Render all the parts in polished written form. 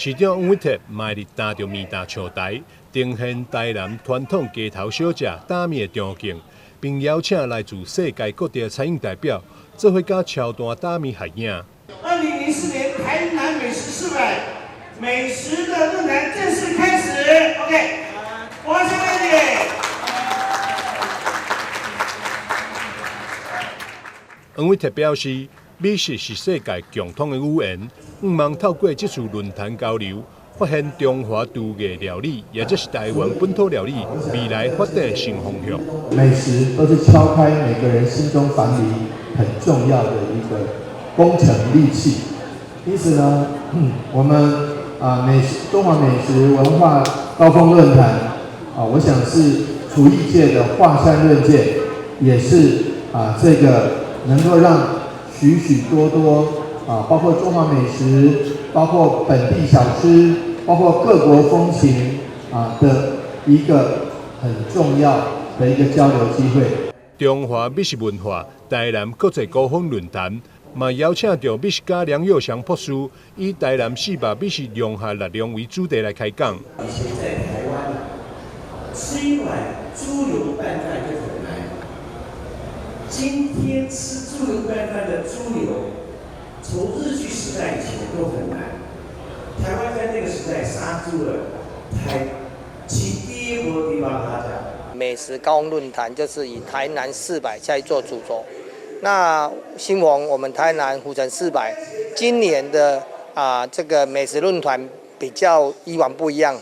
市長黃偉哲嘛佇擔著麵擔上台，呈現台南傳統街頭小食擔麵的場景，並邀請來自世界各地的餐飲代表，做伙佮超大擔麵合影。2004年台南美食400美食的論壇正式開始。OK，我先開始。黃偉哲表示，美食是世界共通的語言，向望透過這次論壇交流，發現中華廚藝料理，也就是台灣本土料理未來發展的新方向。美食都是敲開每個人心中藩籬很重要的一個工程利器。因此呢，我們啊美食中華美食文化高峰論壇啊，我想是廚藝界的華山論劍，也是啊這個能夠讓許許多多啊，包括中華美食，包括本地小吃，包括各國風情啊的一個很重要的一個交流機會。中華美食文化台南國際高峰論壇嘛，邀請著美食家梁友祥博士，以台南四百美食融合力量為主題來開講。以前在台灣，吃一碗豬油拌飯就很難。今天吃豬油拌飯的豬油，從日據時代以前都很難。台灣在那個時代殺豬的，台其第一波地方他講。美食高峰論壇就是以台南四百在做主軸。那新逢我們台南府城四百，今年的啊這個美食論壇比較以往不一樣，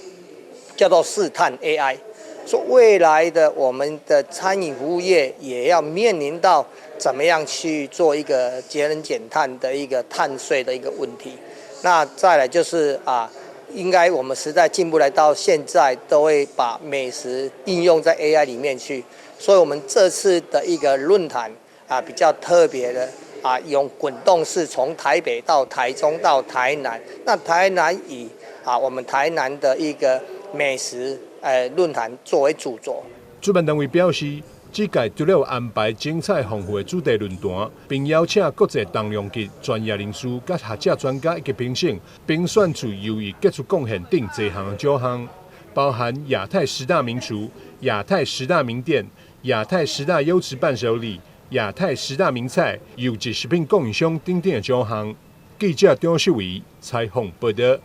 叫做試探 AI。說未來的我們的餐飲服務業也要面臨到怎麼樣去做一個節能減碳的一個碳稅的一個問題。那再來就是啊，應該我們時代進步來到現在，都會把美食應用在 AI 裡面去。所以，我們這次的一個論壇啊，比較特別的啊，用滾動式從台北到台中到台南。那台南以啊我們台南的一個美食論壇作為主軸。主辦單位表示，這屆除了安排精彩豐富的主題論壇，並邀請國際重量級專業人士、佮學者專家以及評審，評選出優異傑出貢獻等濟項獎項，包含亞太十大名廚、亞太十大名店、亞太十大優質伴手禮、亞太十大名菜、優質食品供應商等等的獎項。記者張秀偉採訪報道。